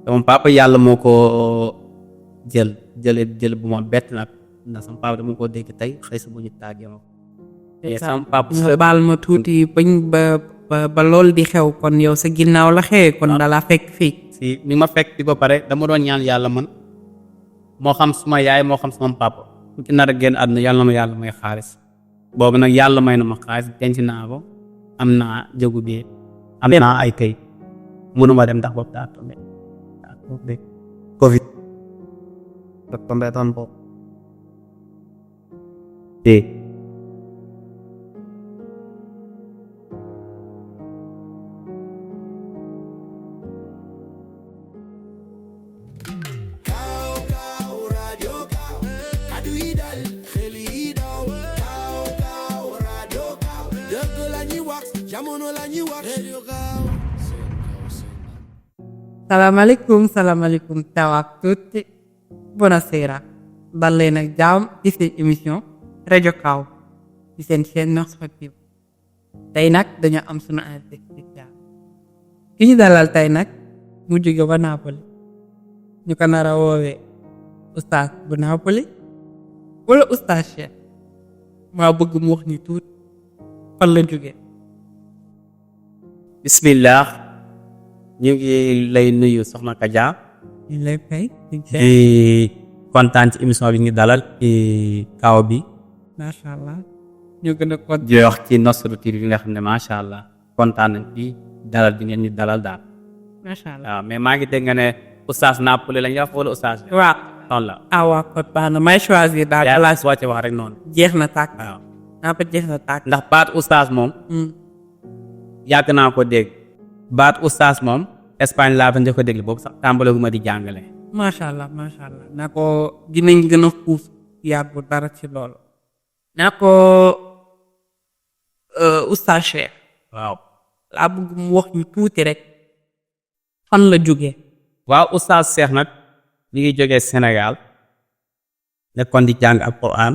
sama papa yàlla moo ko jël bu ma bett nag ndax sama papa dama ko dégg tey xëy sa bu ñu tàggee ma ko. te sama papa nga baal ma tuuti bañ ba lool di xew kon yow sa ginnaaw la xewee kon dala fekk fii. si mi ma fekk fi ba pare dama doon ñaan yàlla man moo xam suma yaay moo xam sama papa ku ci nar a génn àdduna yàlla na ma yàlla may xaalis boobu nag yàlla may na ma xaalis denc naa ko am naa jógu bi am naa ay kay mënuma dem ndax boobu daa tombé Covid da tombé doon boobu salaamaaleykum ciao a tutti buonasera dal leen ak jàmm ci seen émission rajo Kaw ci seen chaîne Mœurs Actives tey nag dañoo am sunu invité spécial ki ñu dalal tey nag mu jóge ba Napoli ñu ko nar a woowee oustaz bu Napoli wala oustaz Cheikh maa bëgg mu wax ñu tuuti fan la jóge. bismillah ñu ngi lay nuyu soxna Kaja ñu lay fay di kontaan ci émission bi ñu dalal ci Kaw bi macha allah ñu gën a kontaan di wax ci Nasrou TV bi nga xam ne macha allah kontaan nañ ci dalal bi ngeen ñu dalal daal macha allah waaw mais maa ngi dégg nga ne oustaz Napoli lañ wax wala oustaz waaw noonu la waa kon baax na may choisir daal yaa soo ci wax rek noonu jeex na tàkk waaw naa ko jeex na tàkk ndax baat oustaz moom yàgg naa ko dégg baat oustaz moom Espagne laa fa njëkk ko déglu boobu sax tàmbale gu ma di jàngale macha allah naa ko dinañ gën a xuus yàggu dara ci loolu naa ko oustaz Cheikh waaw laa bëgg mu wax ñu tuuti rek fan la jógee waaw oustaz Cheikh nag mi ngi jógee Sénégal nekkoon di jàng alquran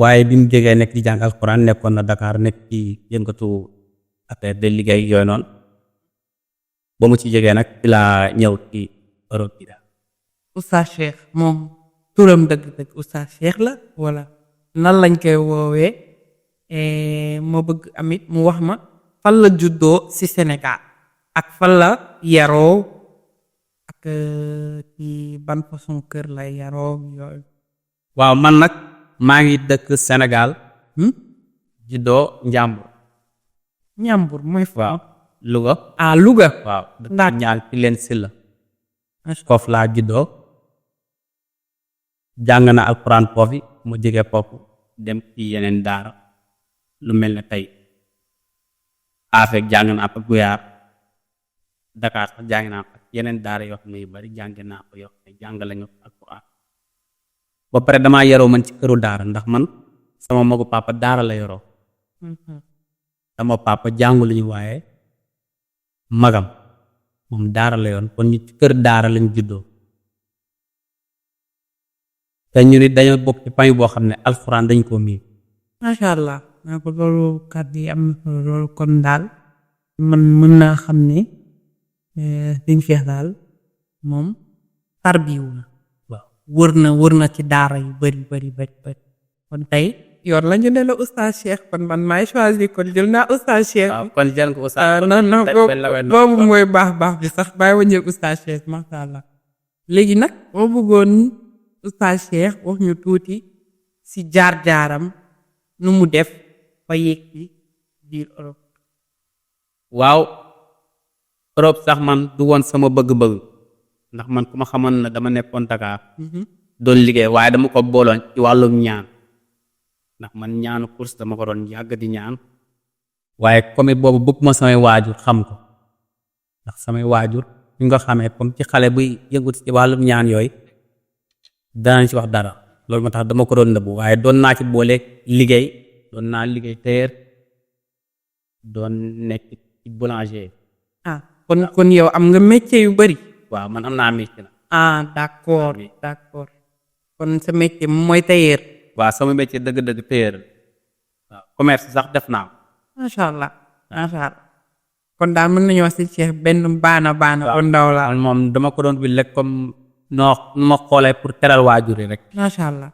waaye bi mu jógee nekk di jàng alquran nekkoon na Dakar nekk ci yëngatu affaire de liggéey yooyu noonu ba mu ci jógee nag ci laa ñëw ci Europe bi daal. oustaz Cheikh moom turam dëgg-dëgg oustaz Cheikh la wala nan lañ koy woowee ma bëgg amit mu wax ma fan la juddoo ci Sénégal ak fan la yaroo ak ci ban façon kër la yaroo yooyu. waaw man nag maa ngi dëkk Sénégal juddoo Njàmbur mooy waaw Louga Louga waaw dëkk ñaan ci leen si la foofu laa juddoo jàng na alxuraan foofu mu jóge foofu dem ci yeneen daara lu mel ne tey afek jàng naa fa Guyaar Dakar sax jàng naa fa yeneen daara yoo xam ne yu bari jàng naa ko yoo xam ne jàng lañu alxuraan ba pare damaa yaroo man ci këru daara ndax man sama magu papa daara la yoroo sama papa jàngu lañu waaye magam moom daara la yoon kon ñu ci kër daara lañu juddoo te ñu nit dañoo bokk ci pañ boo xam ne alxuraan dañ koo miin macha allah naa ko loolu kàddu yi am na solo loolu kon daal man mën naa xam ne Sëñ Cheikh daal moom tarbiwu na waaw wër na ci daara yu bari kon tey yoon la ñu ne la oustaz Cheikh kon man maay choisir kon jël naa oustaz Cheikh waaw kon jël ko oustaz non boobu mooy baax bi sax bàyyi ma ñëw oustaz Cheikh macha allah léegi nag boo bëggoon oustaz Cheikh wax ñu tuuti si jaar-jaaram nu mu def ba yéeg ci biir Europe. waaw Europe sax man du woon sama bëgg-bëgg ndax man ku ma xamoon na dama nekkoon Dakar doon liggéey waaye dama ko booloon ci wàllum ñaan ndax man ñaanu course dama ko doon yàgg di ñaan waaye comme boobu bëgg ma samay waajur xam ko ndax samay waajur ñu nga xamee comme ci xale buy yëngut ci wàllum ñaan yooyu danañ ci wax dara loolu moo tax dama ko doon nëbbu waaye doon naa ci boole liggéey doon naa liggéey tailleur doon nekk ci boulanger. kon yow am nga métier yu bari. waaw man am naa métier na. d'accord kon sa métier mooy tailleur. waaw sama métier dëgg-dëgg tailleur waaw commerce sax def naa ko. macha allah kon daal mën nañu wax si Cheikh benn baana bu ndaw la. moom dama ko doon bi lekk comme noo nu ma xoolee pour teral waajur yi rek. macha allah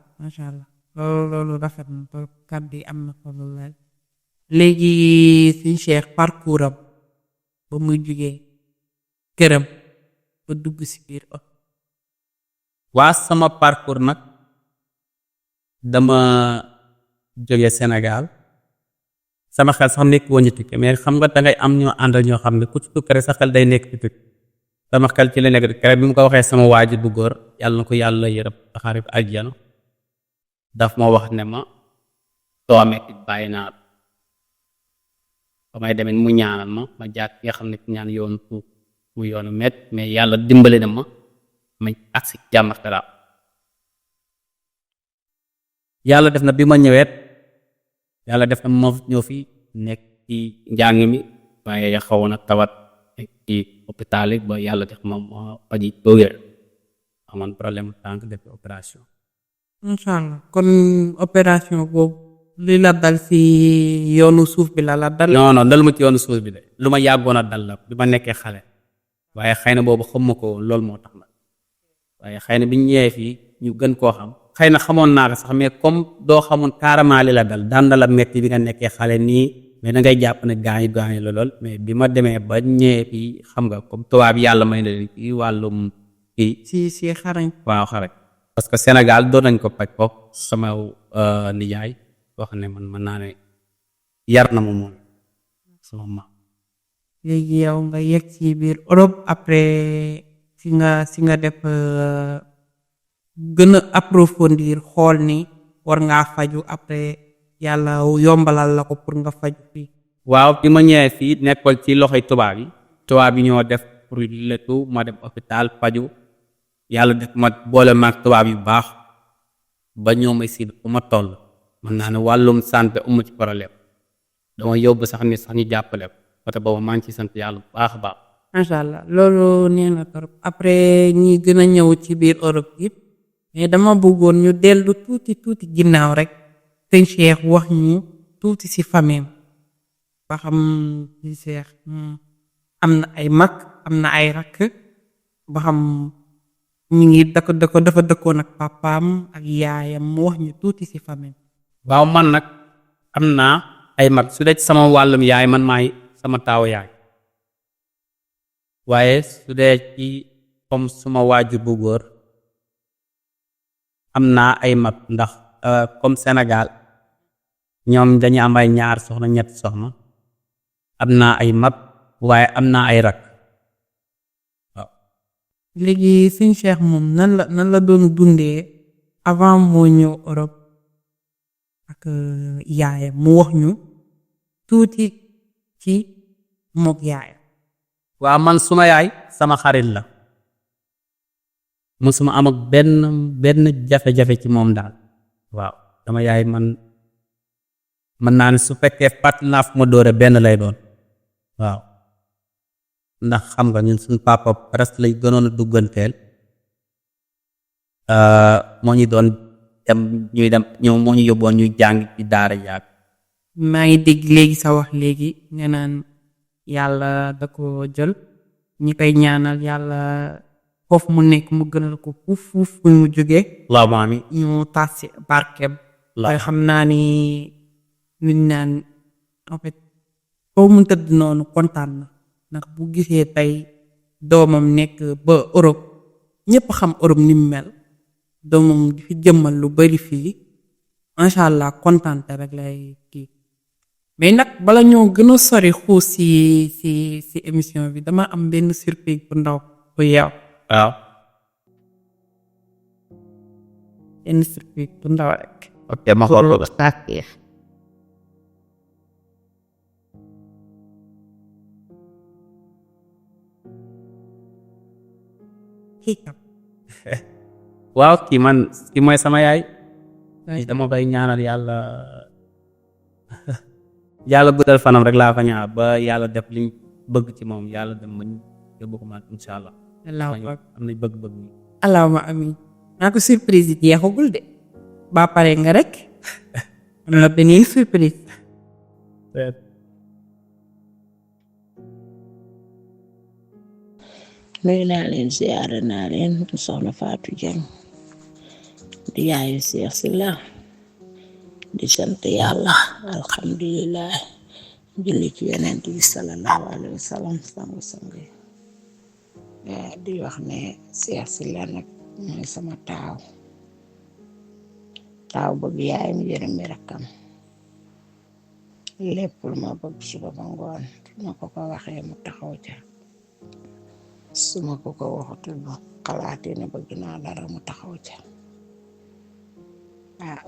loolu rafet na trop kàddu yi am na solo lool. léegi suñu Cheikh parcours am ba muy jugee këram ba dugg si biir oto. waa sama parcours nag dama jóge Sénégal sama xel sax nekk woon ci tukki mais xam nga dangay am ñoo àndal ñoo xam ne ku ci tukki rek sa xel day nekk ci tukki sama xel ci la nekk keroog bi mu ko waxee sama waajur bu góor yàlla na ko yàlla yërëm taxaare ko àjjana daf ma wax ne ma soo amee it bàyyi naa ba may demee mu ñaanal ma jaar nga xam ne ñaan yoonu suuf mu yoonu met mais yàlla dimbali na ma agsi jàmm ak salaam yàlla def na bi ma ñëweet yàlla def na ma ñëw fi nekk ci njàng mi waaye xawoon na tawat ci hôpital yi ba yàlla def ma faji ba wér amoon problème tànk def opération. incha allah kon opération boobu li la dal si yoonu suuf bi la dal. non dal ma ci yoonu suuf bi de lu ma yàggoon a dal la bi ma nekkee xale waaye xëy na boobu xam ma ko loolu moo tax nag waaye xëy na bi ñu ñëwee fii ñu gën koo xam. xëy na xamoon naa ko sax mais comme doo xamoon carrément li la dal daan na la metti bi nga nekkee xale nii mais da ngay jàpp ne gaañu la lool mais bi ma demee ba ñëwee fii xam nga comme tubaab yàlla may na leen kii wàllum kii. si xarañ. waaw xarañ. parce que Sénégal doon nañ ko paj ko sama nijaay wax ne man mën naa ne yar na ma moom sama maam. léegi yow nga yegg ci biir Europe après si nga def. gën a approfondir xool ni war ngaa faju après yàlla yombalal la ko pour nga faju fii. waaw bi ma ñëwee fii nekkoon ci loxoy tubaab yi ñoo def pour letu ma dem hôpital faju yàlla def ma boole maag tubaab yu baax ba ñoo may siid fu ma toll mën naa ne wàllum santé umu ci problème dama yóbbu sax ni sax ñu jàppale ko parce que boobu maa ngi ci sant yàlla bu baax a baax. macha allah loolu nee na trop après ñi gën a ñëw ci biir Europe yi mais dama bëggoon ñu dellu tuuti ginnaaw rek sëñ Cheikh wax ñu tuuti ci famille ba xam ci Cheikh am na ay mag am na ay rakk ba xam ñu ngi dafa dëkkoon ak papaam ak yaayam mu wax ñu tuuti ci famille. waaw man nag am naa ay mag su dee ci sama wàllum yaay man maay sama taawu yaay waaye su dee ci comme suma waajur bu góor am naa ay mag ndax comme Sénégal ñoom dañu am ay ñaar soxna ñett soxna am naa ay mag waaye am naa ay rak waaw. léegi sëñ Cheikh moom nan la doon dundee avant moo ñëw Europe ak yaayam mu wax ñu tuuti ci mook yaayam. waaw man suma yaay sama xarit la musuma am ak benn jafe-jafe ci moom daal waaw sama yaay man naa ne su fekkee fàttali naa fu ma dóore benn lay doon waaw ndax xam nga ñun suñ papa presque lay gënoon a dugganteel moo ñu doon dem ñuy dem ñoom moo ñu yóbboon ñuy jàng ci daara jaag. maa ngi dégg léegi sa wax léegi nga naan yàlla da ko jël ñi koy ñaanal yàlla foofu mu nekk mu gënal ko fuuf fu mu jógee. waaw maami ñu taas ci barkeem. waaye xam naa ni liñ naan en fait foofu mu tëdd noonu kontaan na ndax bu gisee tey doomam nekk ba Europe ñëpp xam Europe ni mu mel doomam di fi jëmmal lu bari fii macha allah kontaan te rek lay kii. mais nag bala ñoo gën a sori xuus si émission bi dama am benn surprise bu ndaw bu yeew. waaw. benn surprise bu ndaw rek. ok ma xool ko. waaw kii mooy sama yaay. dama koy ñaanal yàlla guddal fanam rek laa fa ñaan ba yàlla def liñ bëgg ci moom yàlla dem ma yóbbu ko maat incha allah. am nañ bëgg-bëgg. allahumma amin. naa ko surprise yi jeexagul de. ba pare nga rek. am na beneen surprise. nuyu naa leen siyaare naa leen soxna Fatou Dieng di yaayu Cheikh Sylla di sant yàlla alhamdulilah julli ci yonent bi sallallahu alayhi wa sallam sangu di wax ne Cheikh Sylla nag mooy sama taaw bëgg yaayam yërëm mi rakkam lépp lu ma bëgg suba ba ngoon su ma ko waxee mu taxaw ca su ma ko waxatul bu xalaatee ne bëgg naa dara mu taxaw ca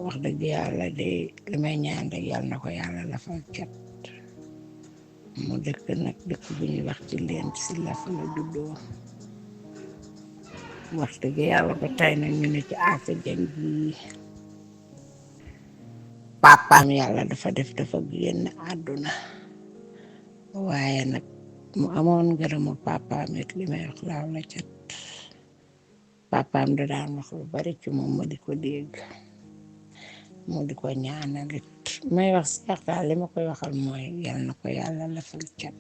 wax dëgg yàlla de li may ñaan rek yàlla na ko yàlla lafal cat mu dëkk nag dëkk bu ñuy wax ci leen si la fa la juddoo wax dëgg yàlla ba tey nag ñu ne ci Afa Dieng bi papaam yàlla dafa génn àdduna waaye nag mu amoon ngërëmul papaam it li may wax laaw la cat papaam da daan wax lu bari ci moom ma di ko dégg mu di ko ñaanalit may wax Seex daal li ma koy waxal mooy yal na ko yàlla lafal cat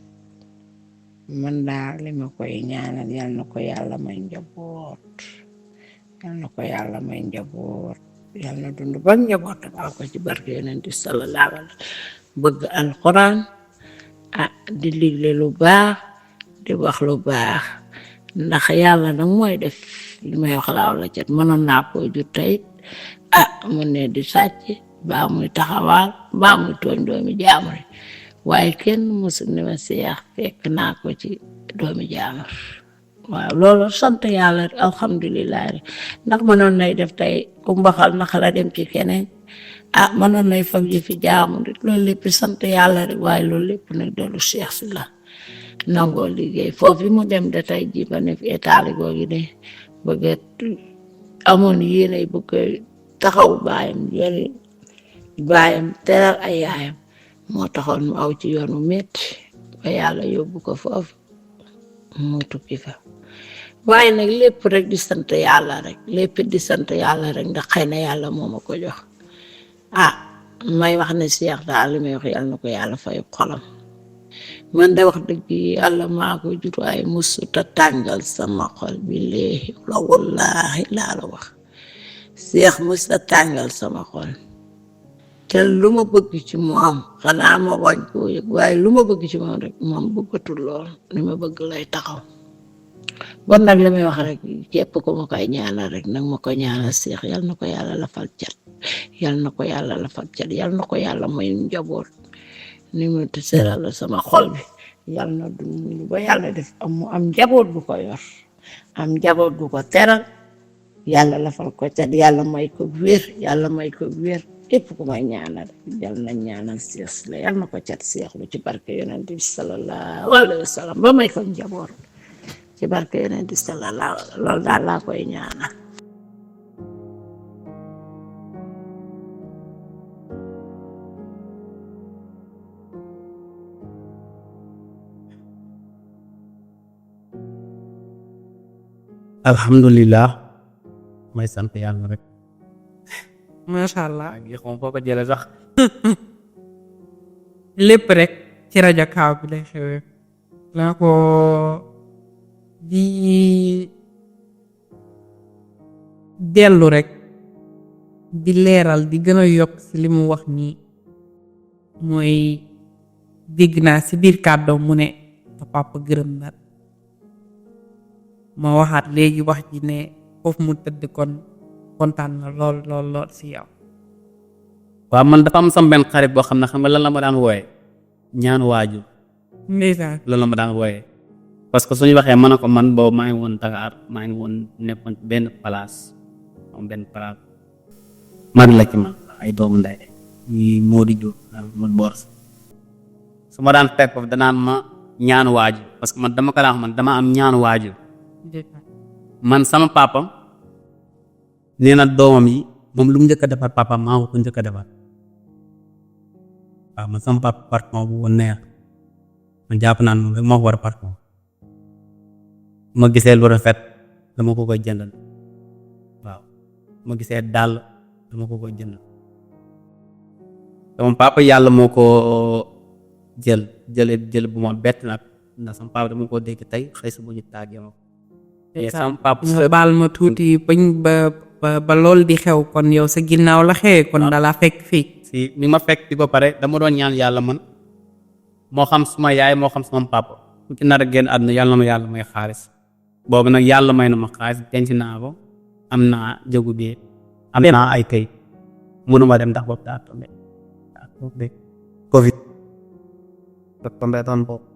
man daal li ma koy ñaanal yal na ko yàlla may njaboot yal na dund ba njaboot ak ko ci barke yonent bi sallallahu alayhi wa sallam bëgg alxuraan di ligle lu baax di wax lu baax ndax yàlla nag mooy def li may wax laaw la cat mënoon naa koo jur tey mu ne di sàcc baa muy taxawaal baa muy tooñ doomi jaamur waaye kenn musul ne ma Seex fekk naa ko ci doomi jaamur waaw loolu sant yàlla rek alhamdulilah rek ndax mënoon nay def tey ku mbaxal naka la dem ci keneen mënoon nay fab ji fi jaamur rek loolu lépp sant yàlla rek waaye loolu lépp nag doolu Seex Sylla nangoo liggéey foofu mu dem da tey ji ba ne fi étaali googu de bëgg amoon yéene bëgg taxaw baayam teral ay yaayam moo taxoon mu aw ci yoonu metti ba yàlla yóbbu ko foofu mu tukki fa waaye nag lépp rek di sant yàlla rek ndax xëy na yàlla moo ma ko jox may wax ne Seex daal li may wax yàlla na ko yàlla fay xolam man da wax dëgg yàlla maa ko jur waaye musuta tàngal sama xol bi léegi la wallaahi laa la wax Seex musuta tàngal sama xol te lu ma bëgg ci moom xanaa ma wañ koo yëg waaye lu ma bëgg ci moom rek moom bëggatul lool li ma bëgg lay taxaw bon nag li may wax rek képp ko ma koy ñaanal rek nag ma ko ñaanal Seex yal na ko yàlla lafal cat yal na ko yàlla may njaboot ni mu te seral la sama xol bi yal na dund ba yàlla def mu am njaboot bu ko yor am njaboot bu ko teral yàlla lafal ko cat yàlla may ko wér képp ku may ñaanal yal na ñaanal Seex Sylla yal na ko cat Seex lu ci barke yonent bi sallallahu alayhi wa sallam ba may ko njaboot ci barke yonent bi sallallahu alayhi wa sallam loolu daal laa koy ñaanal. alhamdulilah may sant yàlla rek macha allah ngi xam foo ko jële sax lépp rek ci rajo Kaaw bi lay xewee la ko di dellu rek di leeral di gën a yokk ci li mu wax nii mooy dégg naa ci biir kàddoom mu ne sa papa gërëm na ma waxaat léegi wax ji ne foofu mu tëdd kon kontaan na lool ci yow. waaw man dafa am sama benn xarit boo xam ne xam nga lan la ma daan wooye ñaan waajur ndeysaan loolu la ma daan wooye parce que suñu waxee mën na ko man boobu maa ngi woon Dakar maa ngi woon nekkoon benn place mag la ci man ay doomu ndey yi Mody Diop man boors su ma daan fekk foofu danaan ma ñaan waajur parce que man dama ko daan wax man dama am ñaan waajur man sama papa nee na doomam yi moom lu mu njëkk a defar papa maa ko njëkk a defar waaw man sama papa parfum bu ko neex man jàpp naan moom rek moo ko war a parfum ma gisee lu rafet dama ko koy jëndal waaw ma gisee dàll dama ko koy jëndal sama papa yàlla moo ko jël bu ma bett nag ndax sama papa dama ko dégg tey xëy sa bu ñu tàggee ma mais sama papa nga baal ma tuuti bañ ba lool di xew kon yow sa ginnaaw la xewee kon dala fekk fii. si mi ma fekk di ba pare dama doon ñaan yàlla man moo xam suma yaay moo xam sama papa ku ci nar a génn àdduna yàlla na ma yàlla may xaalis boobu nag yàlla may na ma xaalis denc naa ko am naa jëgu bi am naa ay kayit mënuma dem ndax boobu daa tombé covid da tombé doon boobu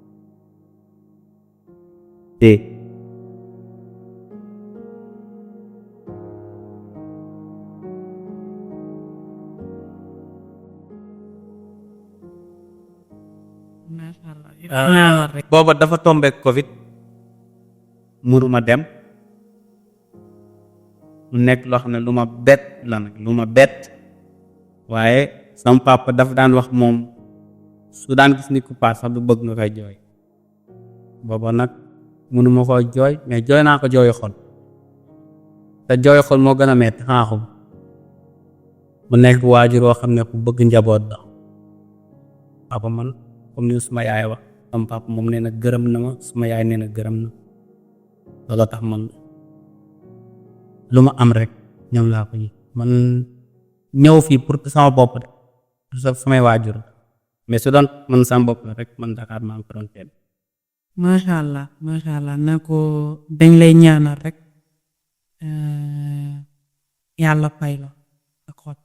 macha allah booba dafa tombé covid mënuma dem mu nekk loo xam ne lu ma bett la nag lu ma bett waaye sama papa dafa daan wax moom su daan gis ni ku paas sax du bëgg nga koy jooy booba nag mënuma koo jooy mais jooy naa ko jooyu xol te jooyu xol moo gën a metti xaaxum mu nekk waajur woo xam ne ku bëgg njaboot la papa man comme ni suma yaay wax sama papa moom nee na gërëm na ma suma yaay nee na gërëm na loolu tax man lu ma am rek ñoom laa ko yi man ñëw fii pour sama bopp de samay waajur mais su doon man sama bopp la rek man Dakar maa ngi ko doon teel. macha allah na ko dañ lay ñaanal rek yàlla fay la ak xol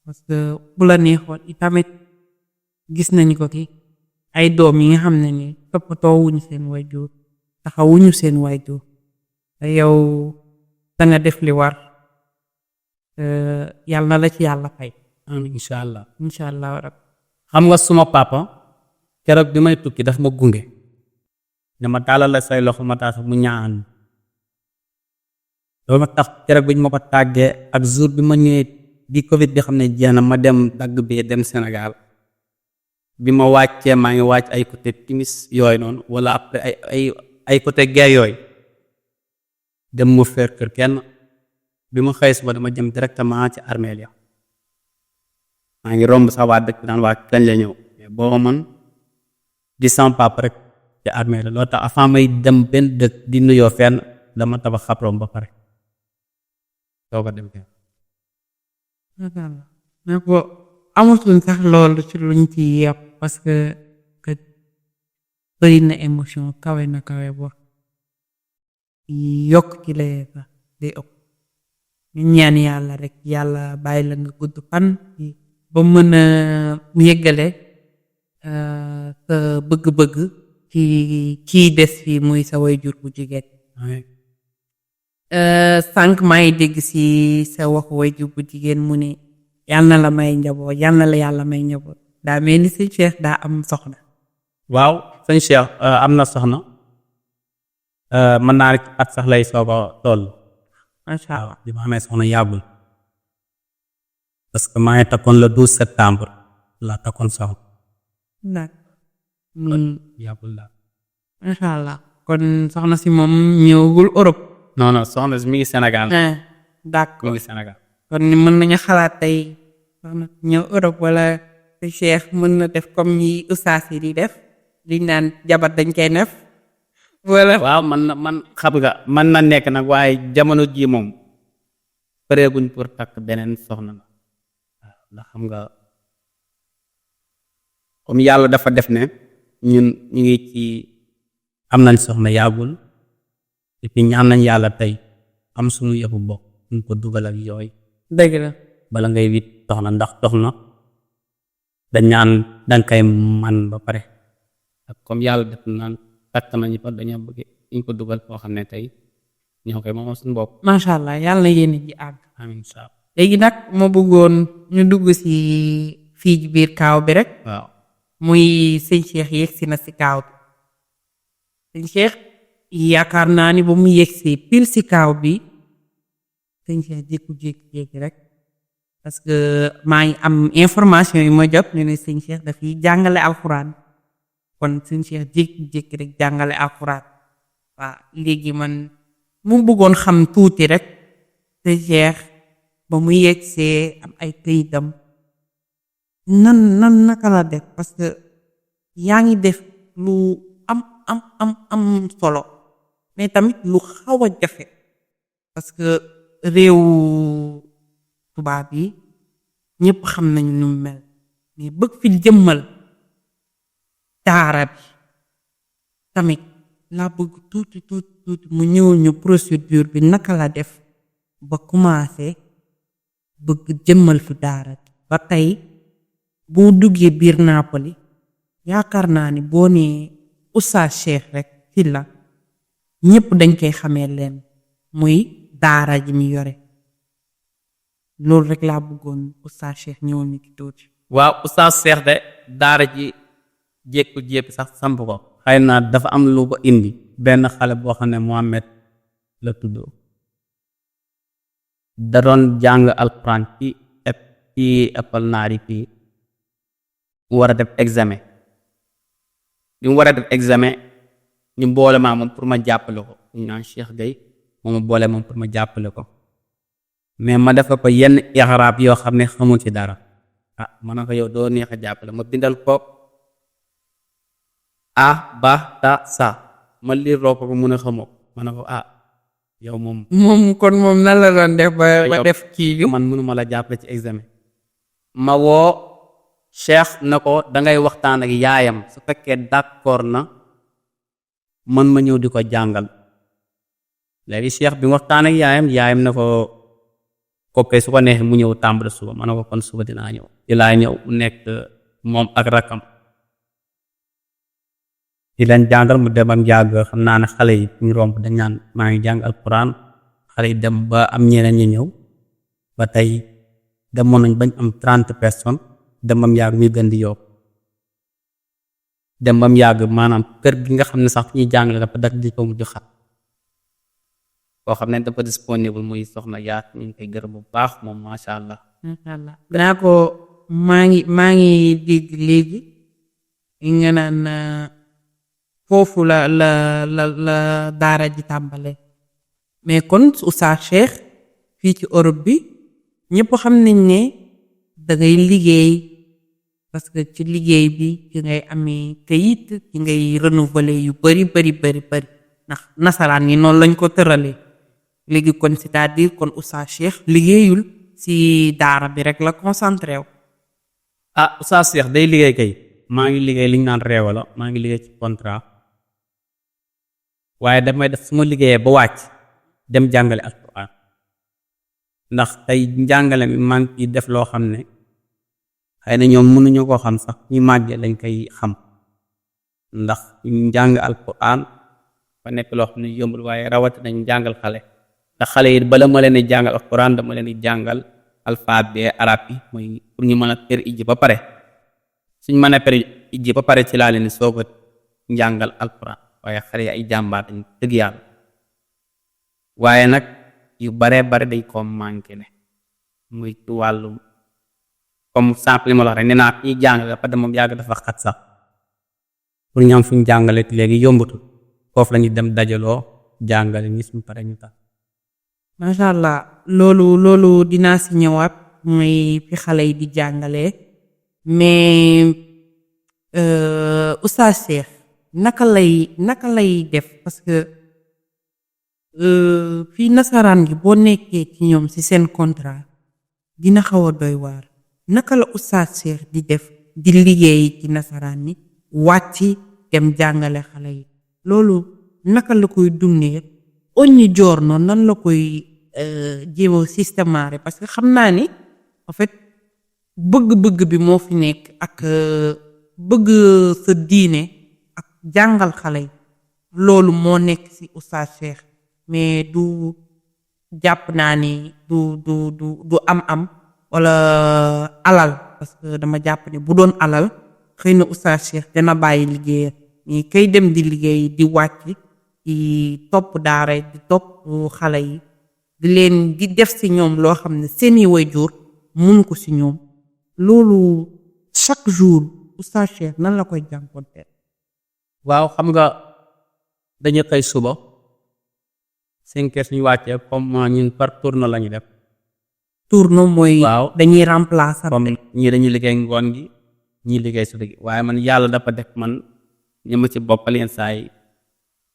parce que bu la neexoon itamit gis nañ ko ki ay doom yi nga xam ne ni toppatoo wuñu seen waajur taxawuñu seen waajur te yow da nga def li war yàlla na la ci yàlla fay. incha allah rek xam nga suma papa keroog bi may tukki daf ma gunge ne ma taalal la say loxo ma taasa mu ñaan loolu ma tax keroog bi ñu ma ko tàggee ak jour bi ma ñëwee di covid bi xam ne jeex na ma dem dagg bee dem Sénégal bi ma wàccee maa ngi wàcc ay côté timis yooyu noonu wala après ay côté gee yooyu dem ma fer kër kenn bi ma xëy suba dama jëm directement ci armeel ya maa ngi romb sax waa dëkk daan waa kañ la ñëw mais boo man di sama papa rek ci armeel la loolu tax avant may dem benn dëkk di nuyoo fenn dama tabax xabroom ba pare soo ko dem fenn. ne ko amatul sax loolu ci luñ ci yàpp parce que bëri na émotion kawe na kawe boo yokk ci lay sax day ëpp ñu ñaan yàlla rek yàlla bàyyi la nga gudd fan ba mën a yëggale sa bëgg-bëgg ci kii des fii muy sa waajur bu jigéen sànq maa ngi dégg si sa wax waajur bu jigéen mu ne yàlla na la may njaboot yàlla na la yàlla may njaboot daa mel ni sëñ Cheikh daa am soxna. waaw sëñ Cheikh am na soxna mën naa rek at sax lay soog a toll. macha allah bi ma amee soxna yàggul parce que maa ngi takkoon le 12 septembre la takkoon soxna. yàggul daal. macha allah kon soxna si moom ñëwagul Europe. non soxna si mi ngi Sénégal. d'accord mi ngi Sénégal. kon mën nañu xalaat tey soxna ñëw Europe wala sëñ Cheikh mën na def comme ñi ustaas yi di def liñ naan jabar dañ koy def. wala waaw man xam nga man na nekk nag waaye jamono ji moom pareeguñ pour takk beneen soxna la waaw ndax xam nga comme yàlla dafa def ne ñun ñu ngi ci am nañ soxna yàggul et puis ñaan nañ yàlla tey am suñu yëfu bokk ñu ko dugal ak yooyu dëgg la bala ngay wit soxna ndax soxna dañ ñaan danga koy man ba pare ak comme yàlla def naan takk nañu fa dañoo bëgg ñu ko dugal foo xam ne tey ñoo koy moom suñu bopp. macha allah yàlla na yéen ji àgg. amiin saa. léegi nag ma bëggoon ñu dugg si fii ci biir kaaw bi rek. waaw muy sëñ Cheikh yegsi na si kaaw bi sëñ Cheikh yaakaar naa ni ba mu yegsi pile si kaaw bi sëñ Cheikh jékki rek parce que maa ngi am information yi ma jot ñu ne sëñ Cheikh dafay jàngale alxuraan. kon sëñ Cheikh jékki-jékki rek jàngale alxuraan waaw léegi man mu bëggoon xam tuuti rek sëñ Cheikh ba mu yegsee am ay këyitam nan naka la def parce que yaa ngi def lu am solo mais tamit lu xaw a jafe parce que réew tubaab yi ñëpp xam nañu nu mu mel mais bëgg fi jëmmal daara bi tamit laa bëgg tuuti mu ñëw ñu procédure bi naka la def ba commencé bëgg jëmmal fi daara bi ba tey boo duggee biir Napoli yaakaar naa ni boo nee Oustaz Cheikh rek fi la ñëpp dañ koy xamee leen muy daara ji mi yore loolu rek laa bëggoon Oustaz Cheikh ñëwoon ñu ci tuuti. waaw Oustaz Cheikh de daara ji jékku jékki sax samp ko xëy na dafa am lu ko indi benn xale boo xam ne Mohamed la tudd da doon jàng alxuraan ci école naar yi fii war a def examen li mu war a def examen ñu boole maa moom pour ma jàppale ko ñu naan Cheikh Gueye moo ma boole moom pour ma jàppale ko mais ma defa ko yenn ixraab yoo xam ne xamul ci dara ma ne ko yow doo neex a jàppale ma bindal ko a ba ta sa ma liir loo ko mun a xamoo ma ne ko yow moom kon moom nan la doon def ba def kii man mënuma la jàppale ci examen ma woo Cheikh na ko dangay waxtaan ak yaayam su fekkee d'accord na man ma ñëw di ko jàngal léegi Cheikh bi waxtaan ak yaayam na ko koppee su ko neexee mu ñëw tàmbali suba ma ne ko kon suba dinaa ñëw mu nekk moom ak rakam di leen jàngal mu dem am yàgg xam naa ne xale yi ñu romb dañ naan maa ngi jàng alquran xale yi dem ba am ñeneen ñi ñëw ba tey demoon nañ bañ am 30 personnes dem bam yàgg muy gën di yokk dem bam yàgg maanaam kër gi nga xam ne sax ñuy jàngale dafa dak di ko mujj xat koo xam ne dafa disponible muy soxna yaat ñu ngi koy gërëm bu baax moom macha allah. danaa ko maa ngi dégg léegi nga naan foofu la daara ji tàmbale mais kon Oustaz Cheikh fii ci Europe bi ñëpp xam nañ ne da ngay liggéey parce que ci liggéey bi ci ngay amee kayit ci ngay renouveler yu bari ndax nasaraan yi noonu lañ ko tëralee léegi kon c'est-à-dire kon Oustaz Cheikh liggéeyul ci daara bi rek la concentré wu. Oustaz Cheikh day liggéey kay maa ngi liggéey li ñu naan réew la maa ngi liggéey ci contrat waaye damay def su ma liggéeyee ba wàcc dem jàngale alquran ndax tey njàngale mi maa ngi def loo xam ne xëy na ñoom mënuñu koo xam sax ñu màggee lañ koy xam ndax njàng alquran fa nekk loo xam ne yombul waaye rawati nañ jàngal xale ndax xale yi bala ma leen di jàngal alquran dama leen di jàngal alphabet arab yi mooy pour ñu mën a per ijji ba pare suñ mën a per ijji ba pare ci laa leen di soog a njàngal alquran waaye xale yi ay jàmbaar dañ dëgg yàlla waaye nag yu baree bare dañ ko manqué ne muy ci wàllu comme simple li ma la wax rek nee naa ñuy jàngale dafa dem moom yàgg dafa xat sax pour ñu am fu ñu jàngale léegi yombatul foofu la ñuy dem dajaloo jàngale ñi suñu pare ñu tax. macha allah loolu dinaa si ñëwaat muy fi xale yi di jàngale mais Oustaz Cheikh naka lay def parce que fii nasaraan gi boo nekkee ci ñoom ci seen contrat dina xaw a doy waar naka la Oustaz Cheikh di def di liggéey ci nasaraan ni wàcc dem jàngale xale yi loolu naka la koy dundee ogni giorno nan la koy jéem a systémare parce que xam naa ni en fait bëgg-bëgg bi moo fi nekk ak bëgg sa diine ak jàngal xale yi loolu moo nekk ci Oustaz Cheikh mais du jàpp naa ni du am wala alal parce que dama jàpp ni bu doon alal xëy na Oustaz Cheikh dana bàyyi liggéeyam mais kay dem di liggéey di wàcc di topp daara di topp xale yi di leen di def ci ñoom loo xam ne seeni waajur mun ko ci ñoom loolu chaque jour Oustaz Cheikh nan la koy jànkonteel. waaw xam nga dañu xëy suba 5 heures ñu wàccee comme ñun par tourno la ñu def. tourno mooy. waaw dañuy remplacer. comme ñii dañuy liggéey ngoon gi ñii liggéey su dëgg waaye man yàlla dafa def man ñi ma ci bokkal yenn saa yi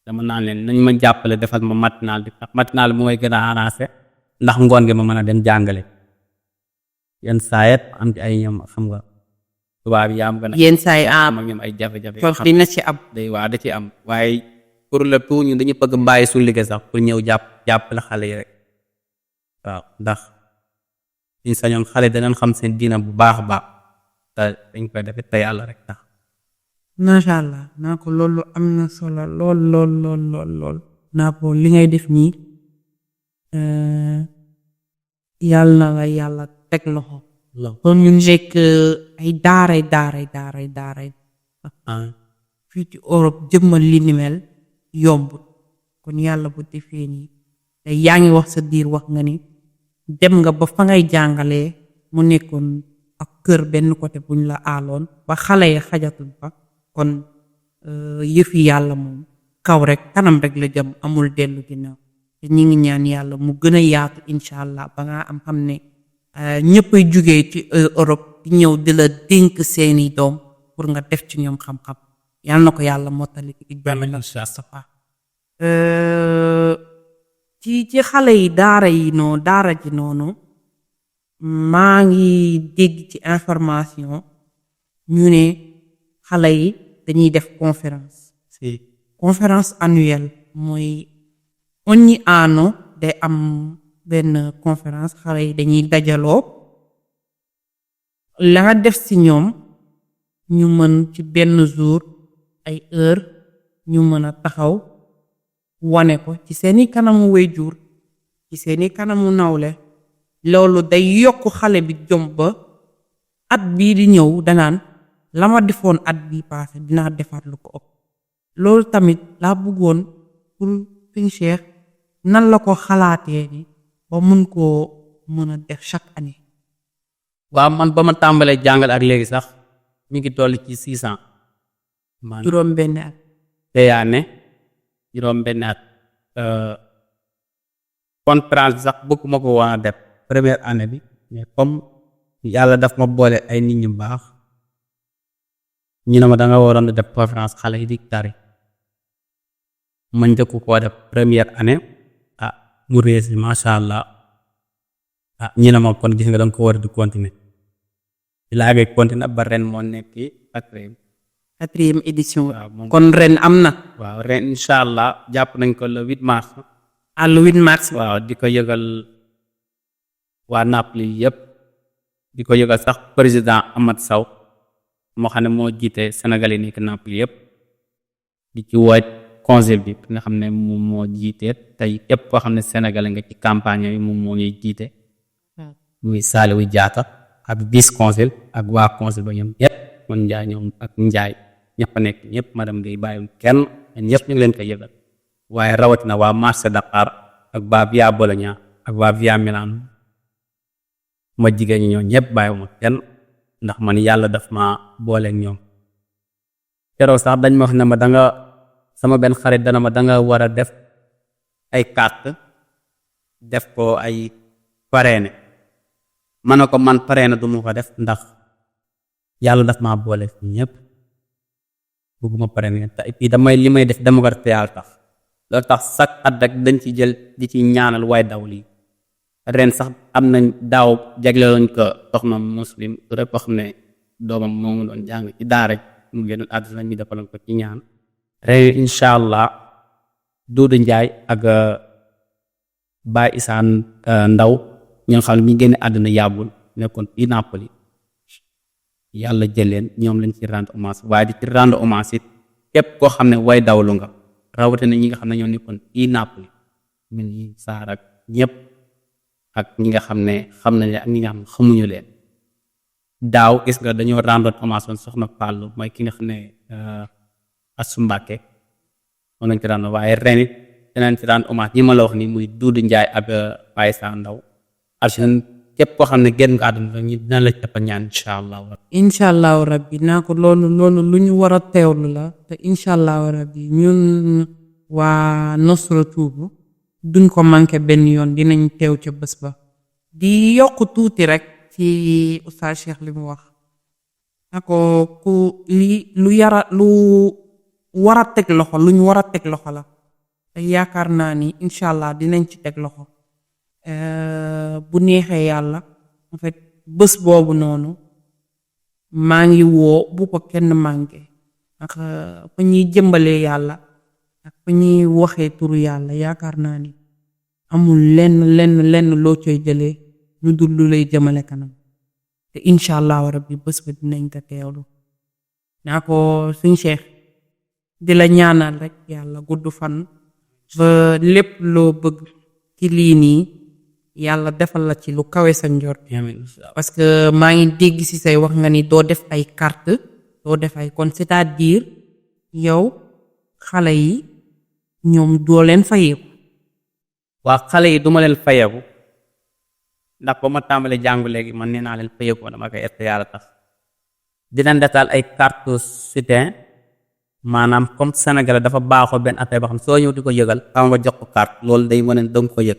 dama naan leen nañ ma jàppale defal ma matinal bi ndax matinal bi mooy gën a arrangé ndax ngoon gi ma mën a dem jàngale yenn saa yet am ci ay ñoom xam nga tubaab yi am gën a yenn saa yi am ak ñoom ay jafe-jafe coono dina ci am. day waa da ci am waaye pour le tout ñun dañu bëgg mbàyyi su liggéey sax pour ñëw jàppale xale yi rek waaw ndax suñ sañoon xale danañ xam seen diina bu baax a baax te dañ koy defee te yàlla rek tax macha allah naa ko loolu am na solo lool naa ko li ngay def nii yàlla na la yàlla teg loxo. kon ñu nekk ay daaray fii ci Europe jëmmal li ni mel yombut kon yàlla bu defee nii te yaa ngi wax sa diir wax nga ni dem nga ba fa ngay jàngalee mu nekkoon ak kër benn côté buñ la aaloon ba xale yi xajatul fa kon yëfi yàlla moom kaw rek kanam rek la jëm amul dellu ginnaaw te ñi ngi ñaan yàlla mu gën a yaatu incha allah ba nga am xam ne ñëppay jugee ci Europe di ñëw di la dénk seeni doom pour nga def ci ñoom xam-xam yal na ko yàlla mottali ci benn Moustapha ci xale yi daara ji noonu maa ngi dégg ci information ñu ne xale yi dañuy def conférence annuelle mooy ogni anno day am benn conférence xale yi dañuy dajaloo la nga def ci ñoom ñu mën ci benn jour ay heure ñu mën a taxaw wane ko ci seeni kanamu waajur ci seeni kanamu nawle loolu day yokk xale bi jom ba at bii di ñëw danaan la ma defoon at bii passé dinaa defaat lu ko ëpp loolu tamit laa bëggoon pour Sëñ Cheikh nan la ko xalaatee ni ba mun koo mën a def chaque année. waaw man ba ma tàmbalee jàngal ak léegi sax mi ngi toll ci 6 ans. juróom benn at. te yaa ne juróom benn at conférence bi sax bëgguma ko woon a def première année bi mais comme yàlla daf ma boole ay nit ñu baax ñu ne ma da nga waroon a def conférence xale yi di tari ma njëkk koo def première année mu réussi macha allah ñu ne ma kon gis nga da nga ko war a di continuer di laa ngay continuer ba ren moo nekk quatrième édition. waaw moom kon ren am na. waaw ren incha allah jàpp nañ ko le 8 mars. le 8 mars. waaw di ko yëgal waa Napoli yëpp di ko yëgal sax président Amath Sow moo xam ne moo jiite Sénégal yi nekk Napoli yëpp di ci wooj conseil bi nga xam ne moom moo jiite tey képp koo xam ne Sénégal nga ci campagne yi moom moo ñuy jiite muy Saliou Diatta ak vice conseil ak waa conseil ba ñoom yëpp man Ndiaye ñoom ak Ndiaye ñëpp a nekk ñëpp madame Guèye bàyyiwul kenn ñëpp ñu ngi leen koy yëgal waaye rawatina waa marché Dakar ak waa Via Bologna ak waa Via Milan ma jigéen ñi ñoom ñëpp bàyyiwuma kenn ndax man yàlla daf ma booleeg ñoom keroog sax dañ ma wax ne ma da nga sama benn xarit dana ma da nga war a def ay carte def ko ay parrainé ma ne ko man parrainé du ma ko def ndax yàlla daf maa boole fi ñëpp bëgguma parrainé te et puis damay li may def dama ko def te yàlla tax loolu tax chaque at rek dañ ci jël di ci ñaanal waaye daw lii ren sax am nañ daaw jagle lañ ko soxna muslim rek koo xam ne doomam moo ngi doon jàng ci daara mu génn àdduna ñu defaloon ko ci ñaan ren incha allah Doudou Ndiaye ak Baye Isaan Ndaw ñoo xam ne mi génn àdduna yàggul nekkoon fii Napoli yàlla jël leen ñoom lañ ci rendre hommage waaye di ci rendre hommage it képp koo xam ne way dawlu nga rawatina ñi nga xam ne ñoo nekkoon fii Napoli min ñi saar ak ñëpp ak ñi nga xam ne xam nañ leen ak ñi nga xam ne xamuñu leen daaw gis nga dañoo rendre hommage woon soxna Fallou mooy ki nga xam ne Asu Mbàkke moom lañ ci rendre waaye ren it dinañ ci rendre hommage ñi ma la wax ni muy Doudou Ndiaye ak Baye Sa Ndaw argent képp koo xam ne génn nga àdduna ñi dina la jàpp ñaan incha allahu rabbi incha allahu rabbi naa ko loolu lu ñu war a teewlu la te incha allahu rabbi ñun waa Nostro Tour duñ ko manqué benn yoon dinañ teew ca bés ba di yokk tuuti rek ci Oustaz Cheikh li mu wax na ko lu war a teg loxo lu ñu war a teg loxo la te yaakaar naa ni incha allah dinañ ci teg loxo bu neexee yàlla en fait bés boobu noonu maa ngi woo bu ko kenn manqué ak fu ñuy jëmbalee yàlla ak fu ñuy waxee turu yàlla yaakaar naa ni amul lenn loo coy jëlee lu dul lu lay jëmale kanam te incha allahu rabbi bés ba dinañ ko teewlu naa ko suñ Cheikh di la ñaanal rek yàlla gudd fan ba lépp loo bëgg ci lii nii yàlla defal la ci lu kawe sa njort parce que maa ngi dégg ci say wax nga ni doo def ay carte doo def ay kon c'est-à-dire yow xale yi ñoom doo leen fayeeku waa xale yi duma leen fayeeku ndax ba ma tàmbalee jàngu léegi man nee naa leen fayeeku dama koy ette yàlla tax dinañ detaal ay carte soutien maanaam comme Sénégal dafa baaxoo benn affaire boo xam soo ñëw di ko yëgal xam nga jox ko carte loolu day wane danga ko yëg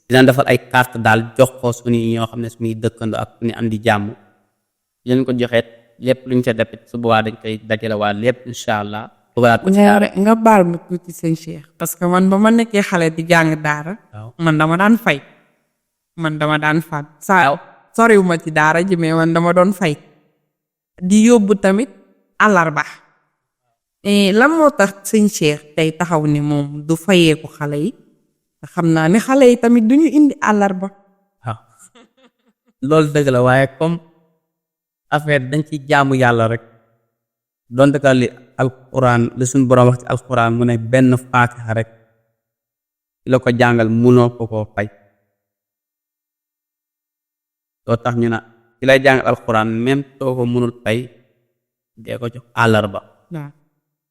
dinañ defal ay carte daal jox ko suñu ñoo xam ne suñuy dëkkandoo ak suñu andi jàmm leen ko joxeet lépp luñ ca defit su boobaa dañ koy dajale waa lépp incha allah nga baal ma tuuti sëñ Cheikh parce que man ba ma nekkee xale di jàng daara man dama daan fay man dama daan faat saa soriwuma ci daara ji mais man dama doon fay di yóbbu tamit àllarba lan moo tax sëñ Cheikh tey taxaw ni moom du fayeeku xale yi te xam naa ne xale yi tamit duñu indi àllarba waaw loolu dëgg la waaye comme affaire dañ ci jaamu yàlla rek donte ka li alquran li suñu borom wax ci alquran mu ne benn faatixa rek ki la ko jàngal munoo ko koo fay loo tax ñu na ki lay jàngal alquran même too ko munul fay dee ko jox àllarba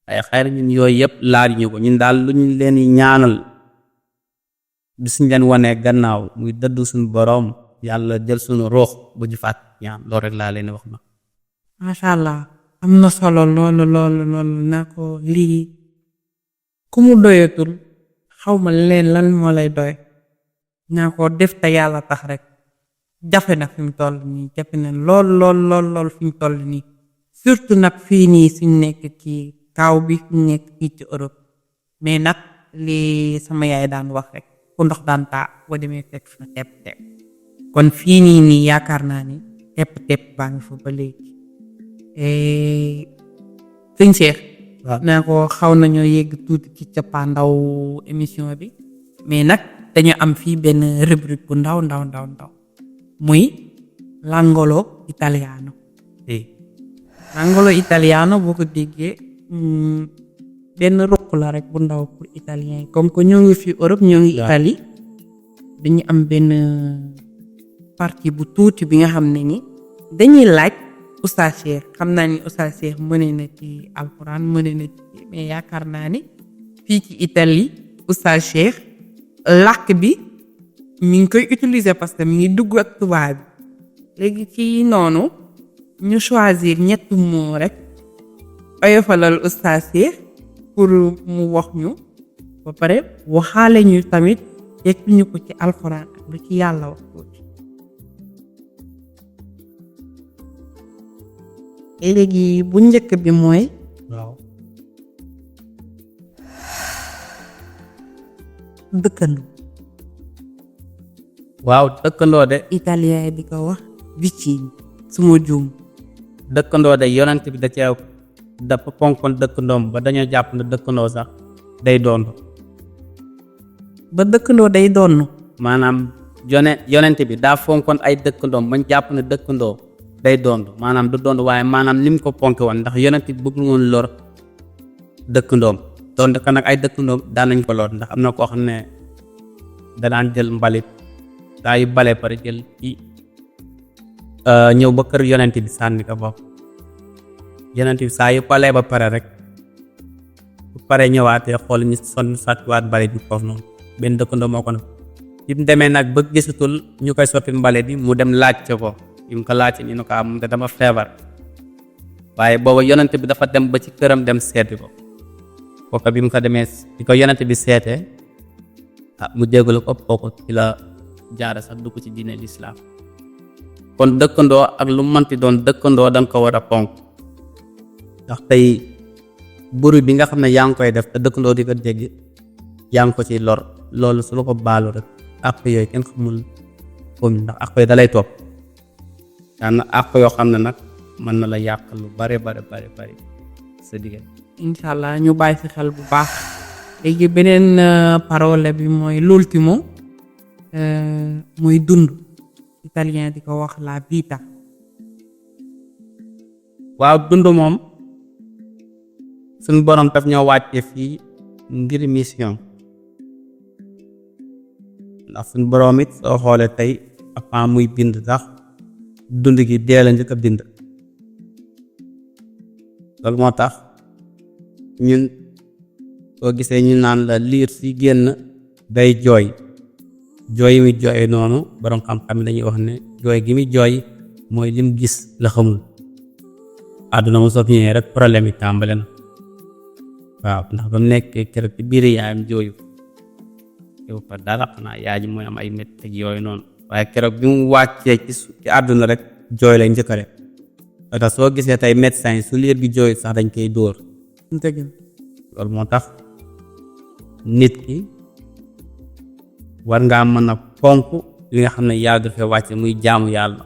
ay xayr ñun yooyu yëpp laaj ñu ko ñun daal lu ñu leen ñaanal bi suñ leen wanee gannaaw muy dëddu suñu borom yàlla jël suñu ruux bu ñu fàtt ñaan loolu rek laa leen wax ma macha allah am na solo loolu na ko lii ku mu doyatul xaw ma leen lan moo lay doy naa ko def te yàlla tax rek jafe na fi mu toll nii jafe na lool fi mu toll nii surtout nag fii nii suñ nekk ci kaaw bi suñ nekk fii ci Europe mais nag li sama yaay daan wax rek fu ndox daan taa boo demee fekk fa tepp kon fii nii yaakaar naa ni tepp baa ngi fa ba léegi sëñ Cheikh naa ko xaw nañoo yegg tuuti ci cappaandaw émission bi mais nag dañu am fii benn rubrique bu ndaw muy l'angolo italiano l'angolo italiano boo ko déggee benn ruq la rek bu ndaw pour italien yi comme que ñoo ngi fi Europe ñoo ngi Italie dañu am benn partie bu tuuti bi nga xam ne ni dañuy laaj Oustaz Cheikh xam naa ni Oustaz Cheikh mëne na ci alxuraan mëne na ci mais yaakaar naa ni fii ci Italie Oustaz Cheikh làkk bi mi ngi koy utiliser parce que mi ngi dugg ak tubaab bi léegi ci noonu ñu choisir ñetti mots rek oyofalal Oustaz Cheikh pour mu wax ñu ba pare waxaale ñu tamit tekki ñu ko ci alxuraan ak lu ci yàlla wax tuuti léegi bu njëkk bi mooy dëkkandoo waaw dëkkandoo de italien di ko wax vicino suma juum dëkkandoo de yonent bi da cee dafa fonkoon dëkkandoom ba dañoo jàpp ne dëkkandoo sax day doon ba dëkkandoo day doon maanaam yonent bi daa fonkoon ay dëkkandoom bañ jàpp ne dëkkandoo day doon maanaam du doon waaye maanaam lim ko ponke woon ndax yonent bi bëggul woon lor dëkkandoom doon ka nag ay dëkkandoom daan nañ ko lor ndax am na koo xam ne danaan jël mbalit daa yu bale pare jël ci ñëw ba kër yonent bi sànni ko bopp yonent bi saa yu palee ba pare rek bu paree ñëwaatee xool ñu sonn sàttiwaat mbalit bi foofu noonu benn dëkkandoo moo ko ne bi mu demee nag ba gisatul ñu koy sotti mbalit bi mu dem laajte ko bi mu ko laajte ñu ne ko am te dama feebar waaye booba yonent bi dafa dem ba ci këram dem seeti ko kooka bi mu ko demee di ko yonent bi seetee mu jégalu ko kooku ci la jaare sax dugg ci diine lislaam kon dëkkandoo ak lu manti doon dëkkandoo danga ko war a ponk ndax tey buru bi nga xam ne yaa ngi koy def te dëkkandoo di ko dégg yaa ngi ko ci lor loolu su la ko baalu rek àq yooyu kenn xamul foofu ndax àq yooyu da lay topp daan na àq yoo xam ne nag mën na la yàq lu bare sa diggante. incha allah ñu bàyyi si xel bu baax. léegi beneen parole bi mooy l'ultimo muy dund italien di ko wax la vita. waaw dund moom suñu borom daf ñoo wàccee fii ngir mission ndax suñu borom it soo xoolee tey avant muy bind sax dund gi dee la njëkk a bind loolu moo tax ñun soo gisee ñu naan la liir si génn day jooy yi muy jooy noonu borom xam-xam yi dañuy wax ne jooy gi muy jooy mooy lim gis la xamul àdduna mu soo fi ñëwee rek problème yi tàmbale na waaw ndax ba mu nekkee keroog ci biir yaayam jooyu yow fa dara xanaa yaay ji mooy am ay métti ak yooyu noonu waaye keroog bi mu wàccee ci àdduna rek jooy lay njëkk a def tax soo gisee tey médecin yi su liir bi jooy sax dañ koy dóor loolu moo tax nit ki war ngaa mën a fonk li nga xam ne yàlla dafay wàcce muy jaamu yàlla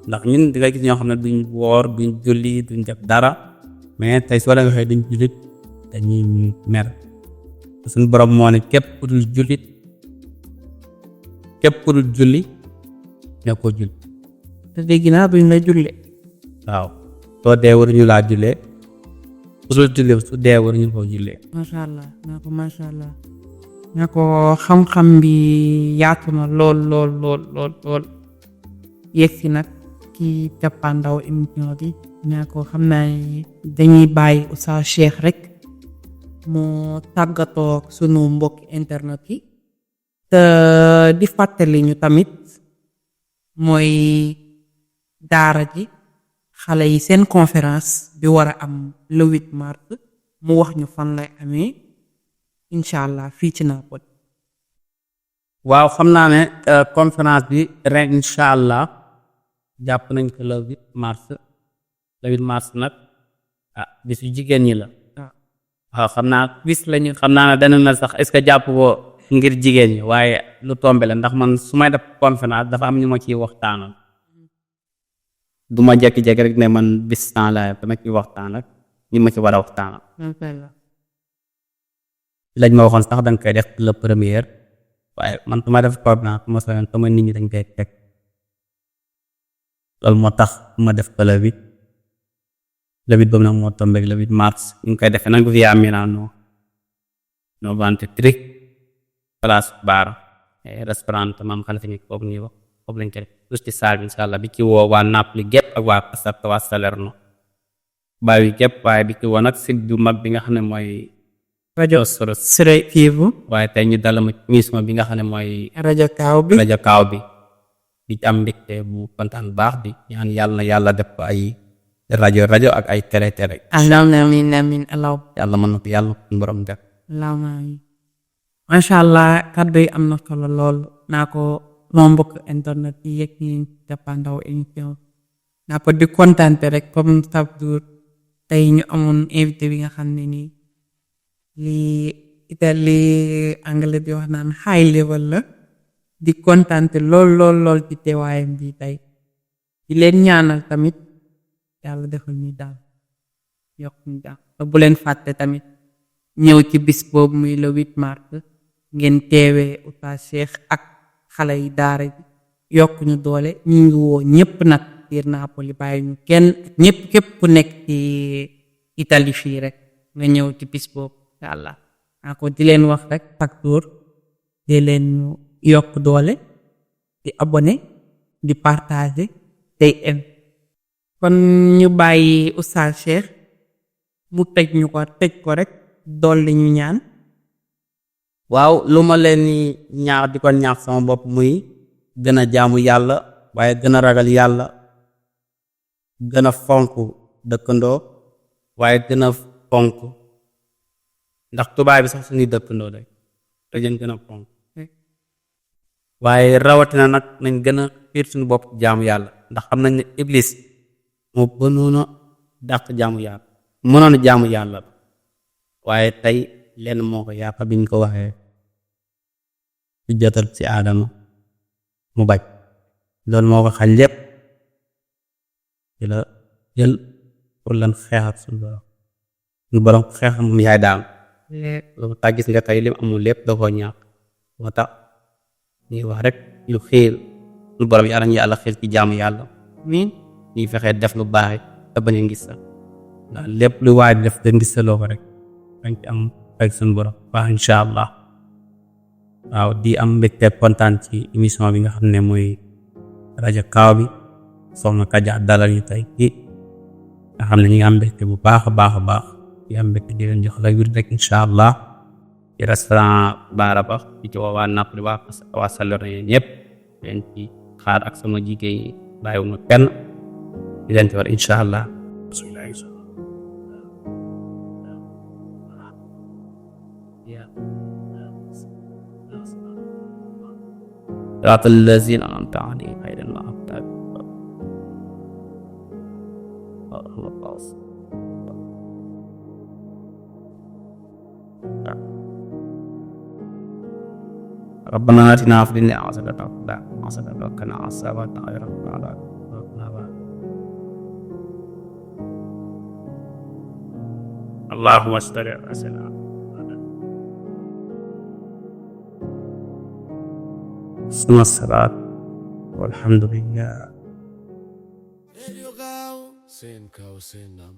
ndax ñun di nga gis ñoo xam ne duñ woor duñ julli duñ def dara mais tey soo leen waxee duñ jullit dañuy mer suñu borom moo ne képp ku dul jullit képp ku dul julli ne ko julli te dégg naa duñ la julle. waaw soo dee waruñu laa jullee su dul julli su dee waruñu koo jullee. macha allah macha allah naa ko xam-xam bi yaatu na lool yegg si nag ci cappaandaw émission bi naa ko xam naa ne dañuy bàyyi Oustaz Cheikh rek moo tàggatoo ak sunu mbokki internet yi te di fàttali ñu tamit mooy daara ji xale yi seen conférence bi war a am le 8 mars mu wax ñu fan lay amee incha allah fii ci Napoli. waaw xam naa ne conférence bi ren incha allah jàpp nañ ko le 8 mars le 8 mars nag bisu jigéen ñi la. waaw xam naa bis lañu xam naa ne dana na sax est-ce que jàpp ko ngir jigéen ñi waaye lu tombe la ndax man su may def conférence dafa am ñu ma ciy waxtaanal du ma jékki-jékki rek ne man bis temps la dama ciy waxtaan ak ñi ma ci war a waxtaanal lañ ma waxoon sax danga koy def le premier waaye man su ma def conférence su ma soyoon sama nit ñi dañ koy teg loolu moo tax ma def ko le 8 boobu nag moo tombeeg le 8 mars ñu ngi koy defee nag via Milano 93 place bar restaurant maam Xalifa ñu foofu ñuy wax foofu lañ koy def tous ci salle bi incha allah bi ci woo waa Napoli gépp ak waa Caserta waa Salerno bàyyi gépp waaye bi ci woo nag site bu mag bi nga xam ne mooy rajo Siré Fiivu waaye tey ñu dala ma émission bi nga xam ne mooy rajo Kaaw bi di ci am mbégte bu kontaan baax di ñaan yàlla na yàlla def ko ay rajo ak ay télé allahumma amiin yàlla mën na ko yàlla suñu borom def allahumma amiin macha allah kàddu yi am na solo lool naa ko sama mbokk internet yi yegg ni cappaandaw émission naa ko di kontaante rek comme chaque jour tey ñu amoon invité bi nga xam ne nii li anglais di wax naan high level la di kontaante lool ci teewaayam bi tey di leen ñaanal tamit yàlla defal ñu daal yokk ñu daal bu leen fàtte tamit ñëw ci bis boobu muy le 8 mars ngeen teewee Oustaz Cheikh ak xale yi daara ji yokk ñu doole ñu ngi woo ñëpp nag biir Napoli bàyyi ñu kenn ñëpp képp ku nekk ci Italie fii rek nga ñëw ci bis boobu incha allah ko di leen wax rek facteur di leen yokk doole di abonné di partager tey kon ñu bàyyi Oustaz Cheikh mu tëj ko rek dolli ñu ñaan. waaw lu ma leen ñaax di ko ñaax sama bopp muy gën a jaamu yàlla waaye gën a ragal yàlla gën a fonk dëkkandoo waaye gën a fonk ndax tubaab bi sax suñuy dëkkandoo day te gën a fonk waaye rawatina nag nañ gën a fiir suñu bopp jaamu yàlla ndax xam nañ ne iblis moo bënoon a dàq jaamu yàlla mënoon a jaamu yàlla waaye tey lenn moo ko yàq biñ ko waxee di jotal ci aadama mu bañ loolu moo ko xañ lépp di la jël pour lan xeexat suñu borom xeexat moom yaay daan loolu tax gis nga tey lim amul lépp da koo ñàkk moo tax ñuy wax rek ñu xiir suñu borom yàlla ñu yàlla xiir ci jaamu yàlla miin ñuy fexee def lu baax te bañ a ngis sa ndax lépp lu waay di def te ngis sa loo ko rek dañ ci am fekk suñu borom baax incha allah waaw di am mbégte kontaan ci émission bi nga xam ne mooy rajo Kaaw bi soxna Kaja dalal ñu tey kii nga xam ne ñu ngi am mbégte bu baax a baax a baax di am mbégte di leen jox la wir rek incha allah ci restaurant Baaraba di ci waa Napoli waa Salerne ñëpp leen ci xaar ak sama jigéen yi bàyyiwuma kenn di leen ci war incha allah صراط الذين أنعمت عليهم غير المغضوب عليهم ربنا آتنا في الدنيا حسنة وقنا عذاب النار اللهم صل على سيدنا ثم الصلاة والحمد لله. Sen kaw sen nam